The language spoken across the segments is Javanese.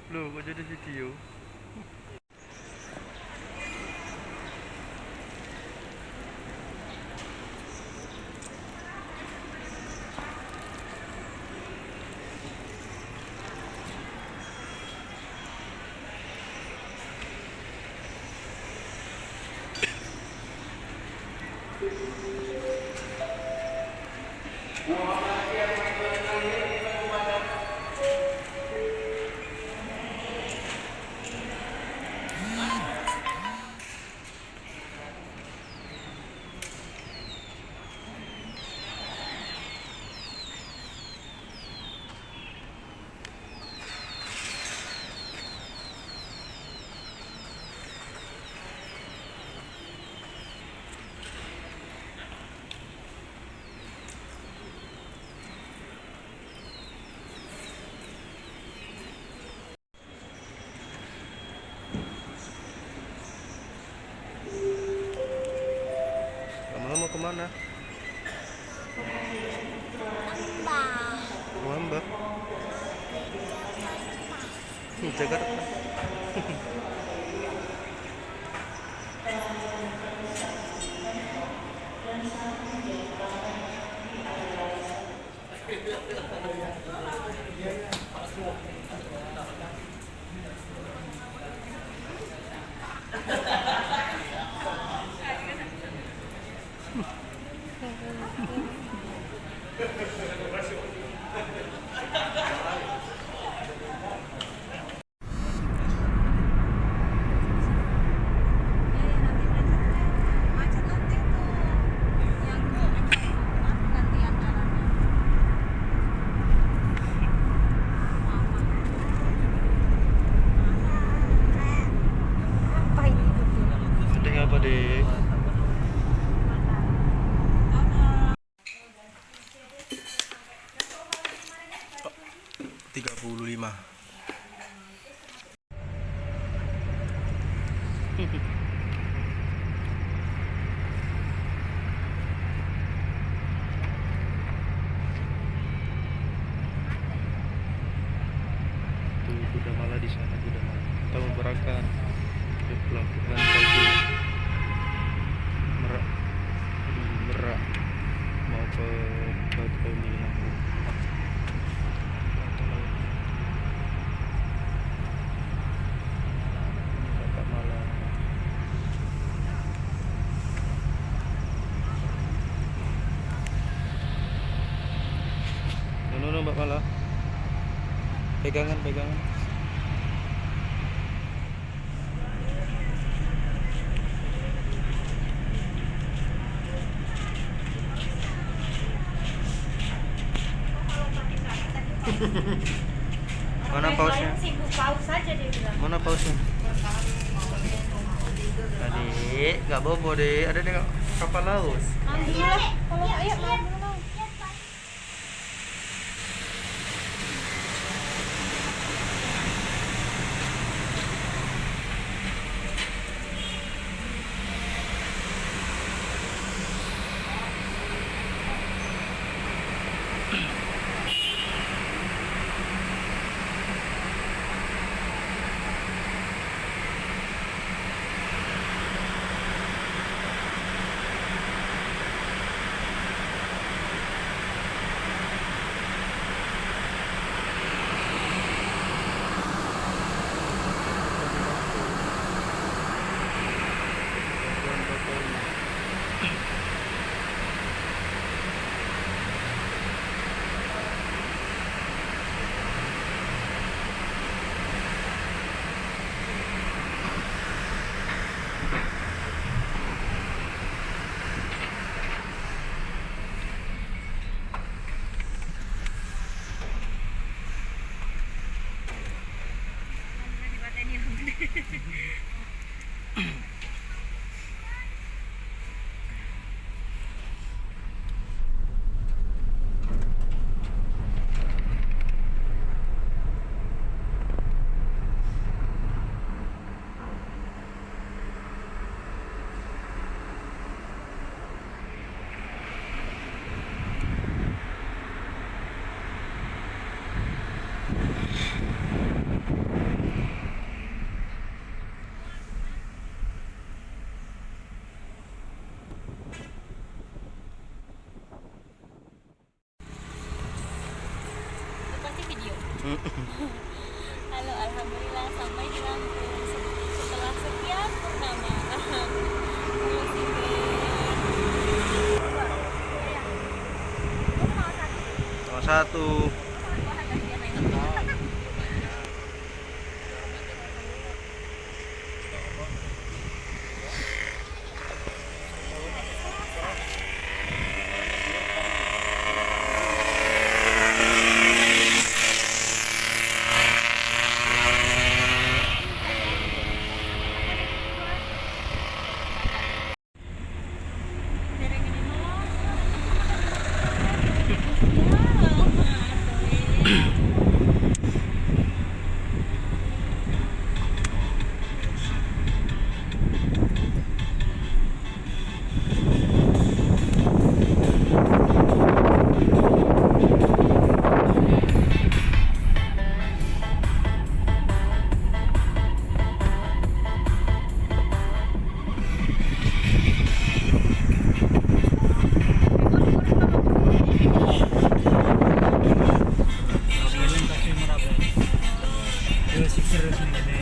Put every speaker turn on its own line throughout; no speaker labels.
Loh, kok jadi video? Kamu mau kemana? Mbak. Mbak. Jakarta.
Macet nanti tuh yang gantian jalannya. Apa ini?
Sedih apa, Dek? Oh, 35. Tuh kuda mala di sana, kuda mala. Kita mau berangkat ke pelabuhan Tanjung Merak. Di Merak mau ke Bakauheni Lampung. Ini kakak Mala. No, no, no, Mbak Mala. Pegangan, pegangan. Mana pausnya?
Sibuk paus saja dia bilang.
Mana pausnya? Adik, nggak bobo deh. Ada di kapal laut.
Mandi dulu lah. Kalau ayo mandi dulu. Halo, alhamdulillah sampai di Lampung setelah sekian purnama. Halo, Siber.
Salah satu.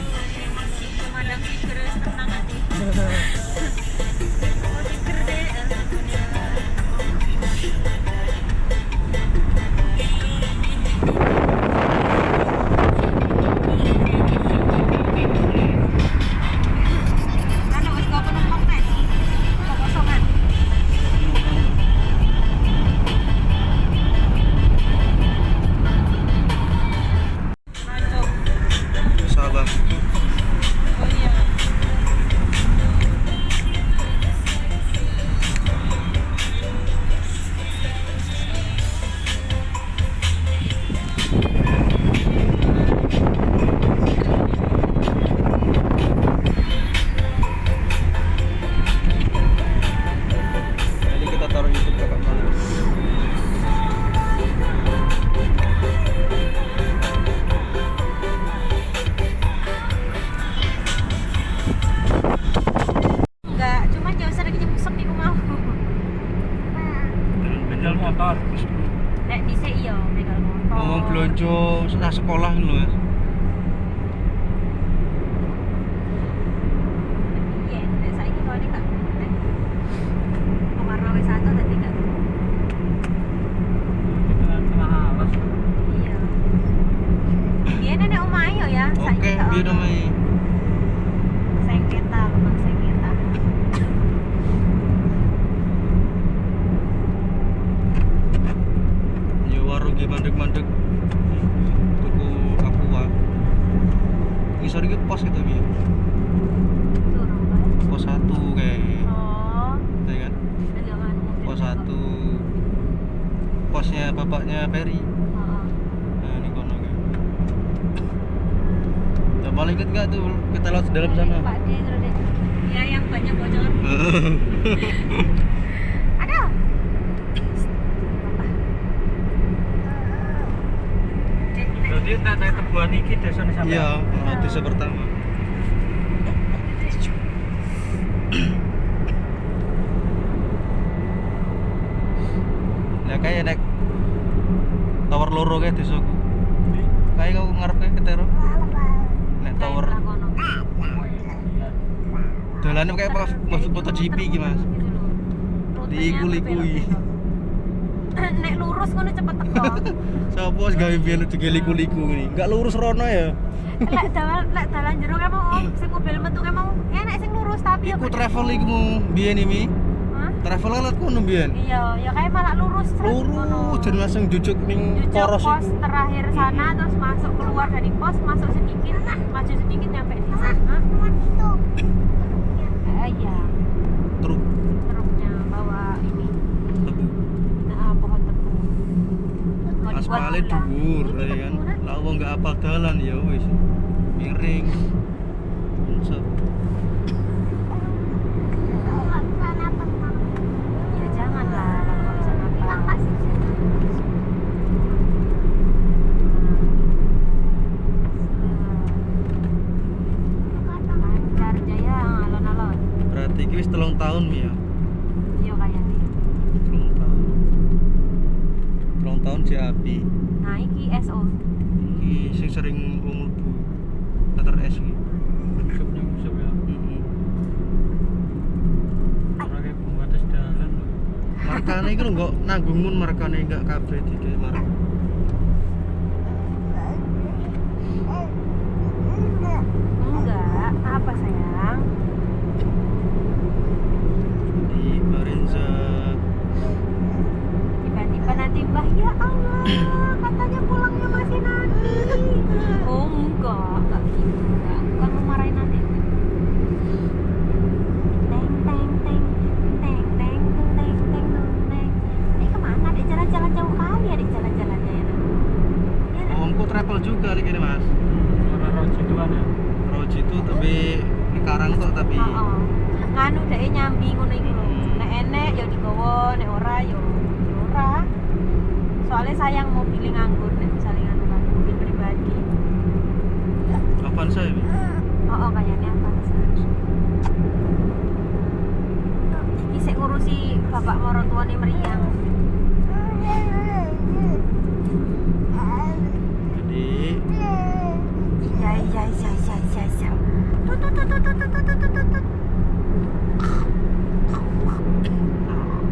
Pemadam siger tenang hati. Oh, siger deh, alhamdulillah. Ano, wis kok penumpang nek. Kok kosongan. Aduh.
Sabah.
Oh iya.
Jadi kita taruh YouTube kakak malu.
Enggak, cuman jauh sering nyemsem iku mau.
Begal motor.
Nek dhisik iya begal motor.
Ngomong blonjo setelah sekolah lho, Mas.
Iya, nek saiki kok ini gak nek pewarna wis satu dadi gak. Iya. Biyen nek omahe yo ya, saiki
Oke,
gak
biar
ono.
namanya.
Sengketa, memang sengketa.
Ya warung ge mandek-mandek tuku aqua. Ngisor iki pos gitu bi.
Turun Pak.
Pos 1 kayak.
Oh,
Ya kan?
dagangan mobil.
Pos 1. Posnya bapaknya Ferry.
Heeh.
Nah, ini kono kayak. Nah, paling inget gak tuh kita lewat dalam sana?
Pak D terus deh. Ya yang banyak bocor. Ada. Apa?
Berarti tak tak tebuan iki desane sampe.
Iya, desa pertama. Nah, kayak nek tower loro kayak desaku. Kayak kau ngarep kayak ketero. Nek tower dalane kayak MotoGP iki, Mas. Diiku-likui.
Nek lurus ngono cepet teko.
Sopo sing gawe biyen juga liku-liku ngene. Enggak lurus rono ya.
Lek dalan jero kae mau sing mobil metu kae mau enek sing lurus tapi ya
Iku travel iku mau biyen iki.
Hah?
Travel kan lewat kono biyen.
Iya, ya kayak malah lurus seret ngono.
Lurus jadi langsung jujuk ning
Jujuk
poros
pos
iku.
terakhir sana terus masuk keluar dari pos masuk sedikit maju sedikit nyampe di sana. Iya,
Truk
truknya bawa ini
tebu.
nah, pohon tebu. Mau dibuat
Aspale
gula.
dhuwur
Ini
ya kan.
tebu, nah.
Lah wong enggak apal dalan ya wis. Miring. Unsur.
Ya jangan lah kalau nggak bisa napas. Lancar jaya alon-alon.
Berarti iki wis 3 tahun Mi ya.
Iya kayaknya.
3 tahun. 3 tahun JAP.
Nah, iki SO.
Iki Iki sing sering wong mlebu Teater S iki.
Nyusup ya.
Heeh.
Ora kayak pembatas dalan lho.
Markane iki lho nggok nanggung mun markane enggak kabeh dike mark.
Enggak, apa sayang?
Di Barenza.
Tiba-tiba nanti Mbah, ya Allah, katanya pulangnya masih nanti. Oh enggak gitu, enggak. Bukan mau marahin nanti. Teng teng teng teng teng teng teng teng. Ini kemana? Adik jalan-jalan jauh kali adik jalan-jalannya ya. Nak? Ya, Nak?
Omku travel juga nih kene Mas.
Ora ro jituan ya.
Roji itu tapi di Karang tok tapi.
Heeh. Nganu dhek nyambi ngono iku lho. Nek enek ya digawa, nek ora ya ora. Soalnya sayang mobilnya nganggur nek misalnya nganu kan mobil pribadi.
Avanza ya?
Oh, kayaknya Avanza. Iki sik ngurusi bapak maratuane meriang.
Jadi
Iya iya iya iya iya iya. Tut tut tut tut tut tut tut tut.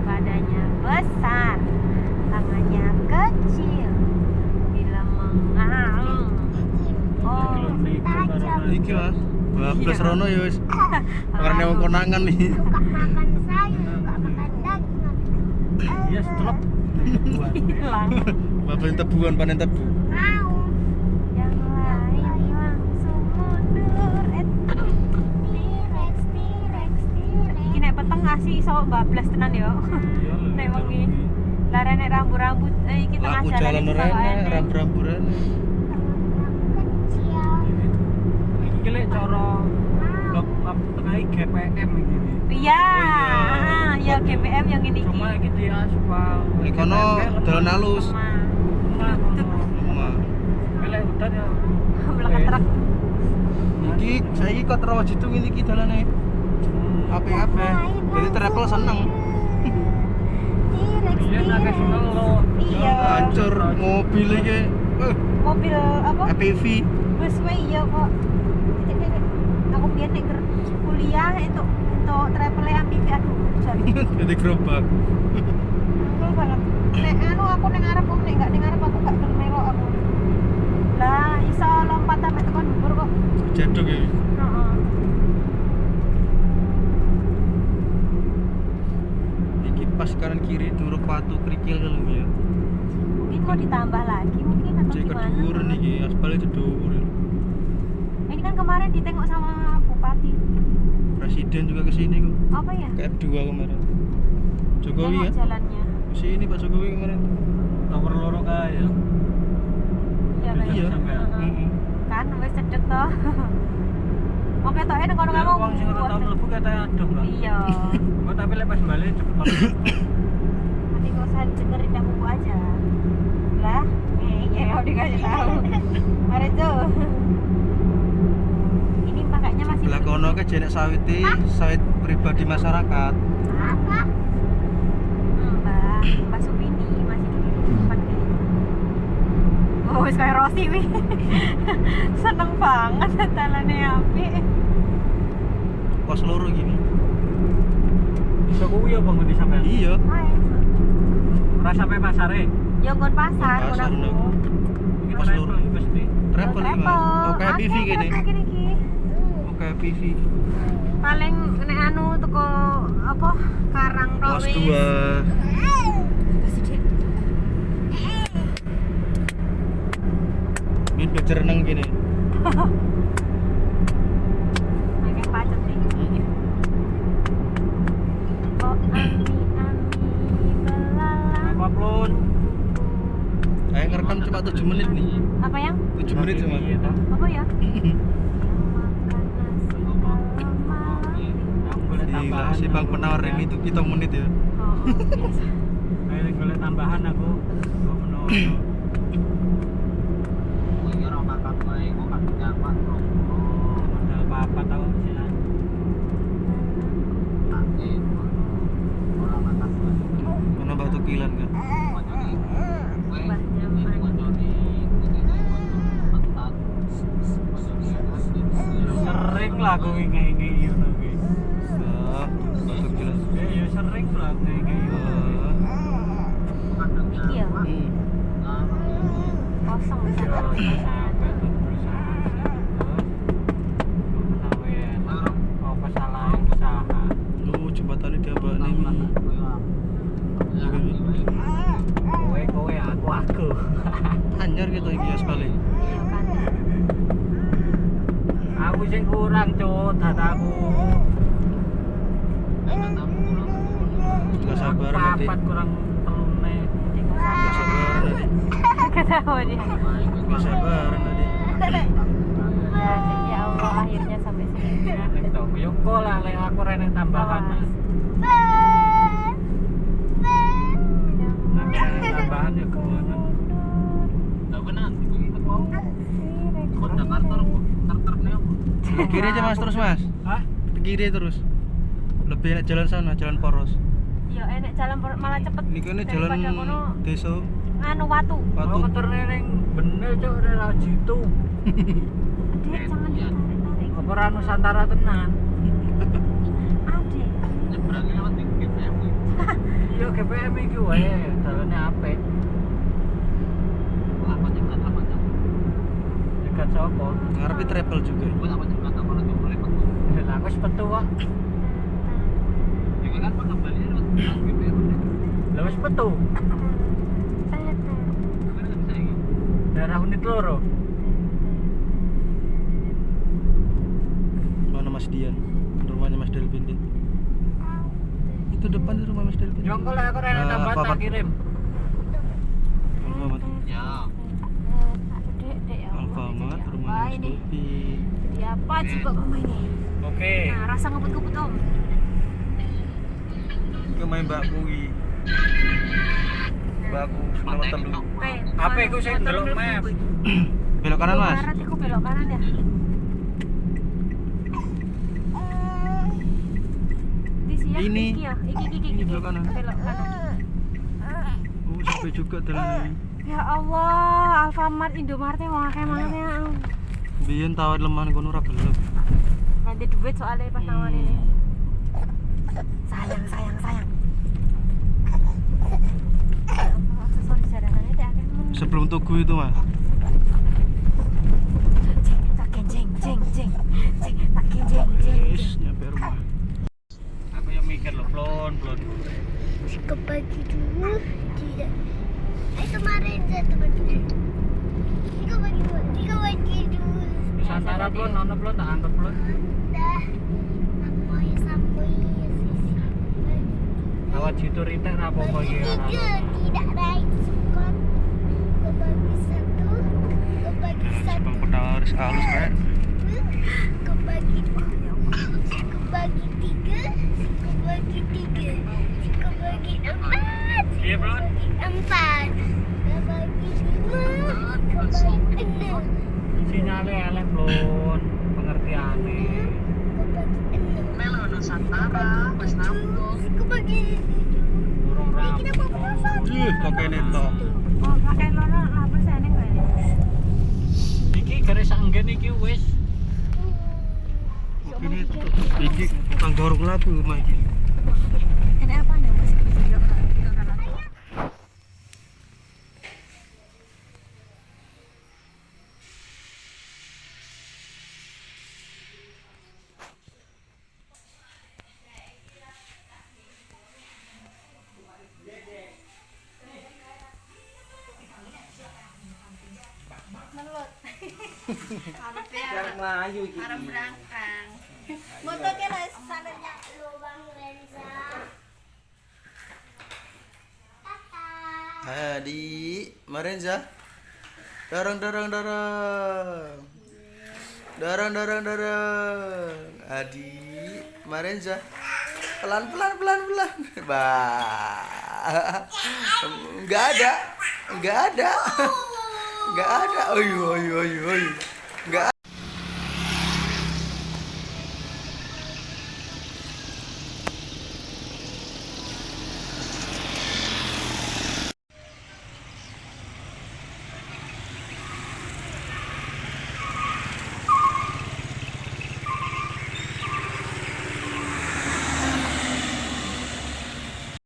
Badannya besar, tangannya kecil. Bila mengang. Oh,
iki Mas. Bablas rono ya wis. Karena wong konangan nih.
Suka makan sayur, suka makan daging.
Iya, setelep.
Hilang.
Bablas tebuan panen tebu.
Mau.
Yang lain langsung mundur.
T-Rex, T-Rex, T-Rex.
Iki nek peteng ngasih iso bablas tenan yo.
Iya lho.
Nek wengi. Lara nek rambu-rambu iki tengah
Laku
jalan
jalan
iki
rene,
enek.
rambu-rambu rene.
Kecil.
Iki lek cara blok up tengah iki GPM iki.
Iya,
Oh, iya.
ya GPM yang ini iki.
Cuma iki di aspal.
Nek kono dalan halus.
Lemah.
Lemah.
Lek udan ya.
Melekat truk.
Iki saiki kok Rawajitu ngene iki dalane. Apik-apik. Jadi travel seneng.
T-Rex,
Iya, nek
T-Rex.
seneng lo.
Iya.
Hancur mobil iki.
Mobil apa?
APV.
Busway iya kok. Titik, titik. Aku biyen nek kuliah itu untuk travel MPV aduh jan.
Jadi gerobak.
Betul banget. Nek anu aku ning ngarep om nek gak ning ngarep aku gak gelem melok aku. Lah iso lompat sampai tekan dhuwur kok.
Jeduk iki.
Heeh.
Iki pas kanan kiri duruk watu kerikil lho ya.
Mungkin mau ditambah lagi mungkin atau
Cek
gimana?
keduwuren iki, aspalnya dhuwur.
Ini kan kemarin ditengok sama bupati.
Presiden juga kesini kok.
Apa ya?
Ke F2 kemarin. Jokowi
Tengok
ya?
jalannya.
Kesini Pak Jokowi kemarin.
Tower loro kae ya.
Iya kayaknya.
Iya.
Heeh.
Heeh.
Kan wis cedek toh. Oke toh enek kono ngomong.
Wong sing ora tau mlebu katanya aduh lah.
Iya.
Kok tapi lek pas balik cepet banget.
Nanti kok saya dengerin dah buku aja. Lah, ya udah dikasih tahu. Mari tuh. Ini pakainya masih
Sebelah kono ke jenek sawite, sawit pribadi masyarakat.
Apa?
Mbak, Mbak Supini masih duduk di depan kayaknya. Oh, wis kayak Rosi wih. Seneng banget dalane apik.
Pos loro gini.
Iso kuwi apa ngendi sampean?
Iya.
Hai.
Ora sampai pasare.
Ya nggon pasar,
Nggon pasar,
ngono aku.
Iki
Pos loro.
travel iki pasti.
Travel iki Mas. Oke PV kene.
Travel kene iki.
Oke PV.
Paling nek anu teko apa Karang
Pos
Rawis.
2.
Pasti Dik.
Ini belajar renang gini.
Akeh pacet nih. Oh, ami ami belalang.
Apa plun?
Saya ngerekam cuma 7 menit nih.
Apa yang?
7 menit cuma.
Iya toh.
Apa ya? Makan nasi kalau malam.
Aku golek
Gila,
tambahan.
si Bang Penawar ini tuh 7 menit ya.
Oh, biasa.
Ayo golek tambahan aku. Kok menono. Modal apa tau sih.
Mana batu kilan kan.
Mbah nyaman.
lah aku ngei-ngei ngono kuwi.
Ah, batuk jelas.
Ya ya sering lah ngei-ngei.
Ah.
Iki ya kosong
Yo
bisa.
sampai berusaha. Apa salahnya usaha?
Lu jembatannya diabak nih. Iya kan?
Kowe kowe aku aku.
Anyar gitu iki ya sekali.
Iya kan.
Aku sing kurang cuk dataku.
Gak sabar nanti.
Papat kurang telune.
Gak sabar nanti.
Ketawa dia.
Gak sabar nanti.
Ya Allah, akhirnya sampai sini.
Nek to yo kok lah lek aku rene tambahan Mas. Nek rene tambahan yo gimana?
Ke kiri aja Mas terus Mas.
Hah?
Ke kiri terus. Lebih enak jalan sana, jalan poros.
Ya enak jalan malah cepet.
Ini kan jalan
daripada kono
desa
nganu watu.
Watu.
Aku keterne ning bener cuk ora jitu.
Dek, jangan ditarik-tarik.
Apa ora Nusantara tenan?
Adek.
Iya GPM iki wae, dalane apik. Nyegat sapa?
Ngarepe travel juga.
Lah aku wis metu kok. Lah wis metu. Daerah unit loro.
Mana Mas Dian? Rumahnya Mas Delvin Din. Itu depan di rumah Mas Delvin.
Yo engko lek aku rene
Ah,
tambahan tak
Alfamart.
kirim.
Alfamart.
Dek, dek ya Allah.
Alfamart
Jadi
rumah
apa
Mas
ini?
Delvin.
Jadi apa juga mama ini?
Oke.
Nah, rasa ngebut-ngebut om.
Iku main mbakku iki. Mbakku nomor telu.
Apa iku sing ndelok map?
Belok kanan Mas.
Kanan, iku belok kanan ya. Di siang
Ini.
iki ya, iki iki iki.
Ini belok kanan.
Belok kanan.
Oh, sampai juga dalan ini.
Ya Allah, Alfamart, Indomaret wong akeh banget ya.
Biyen tawar lemah kono ora gelem.
Nanti duit soalnya pas nawan ini. Sayang, sayang, sayang. Ya Allah, aksesoris jaranannya teh akeh men.
Sebelum tugu itu Mas.
Jeng, tak genjeng, jeng, jeng. Jeng, tak genjeng, jeng.
Wis nyampe rumah.
Aku yo mikir lho, plon, plon.
Kebagi dua, tidak. Itu Marenza teman-teman. Tiga bagi dua, tiga bagi dua.
Nusantara plon, ono plon tak anggap plon.
Dah. Sampai sampai sisi.
Awak jitu ritek ra apa-apa
Bagi
iki. ora.
tiga, tidak naik sukot. Kebagi satu, kebagi satu.
Bang Pedaris halus kayak.
Kebagi dua, kebagi tiga, kebagi tiga, kebagi empat,
Iya, Plon.
kebagi empat, kebagi lima, kebagi enam,
Sinyale elek plon, pengertiane.
kebagi enam. Kebagi tujuh.
Durung
Ini kita mau
rampung.
Ih, pakaian itu.
Oh, pakai lono lapis eneng kayaknya.
Iki garis anggen iki wis.
Ini iki tangga urung laku rumah iki.
Enek apa nih Mas?
Lubang Renza. Tata.
Hadi, Marenza. Dorong dorong dorong. Dorong dorong dorong. Adi, Marenza. Pelan pelan pelan pelan. Bah. Enggak ada. Enggak ada. Enggak ada. Ayo ayo ayo ayo. Enggak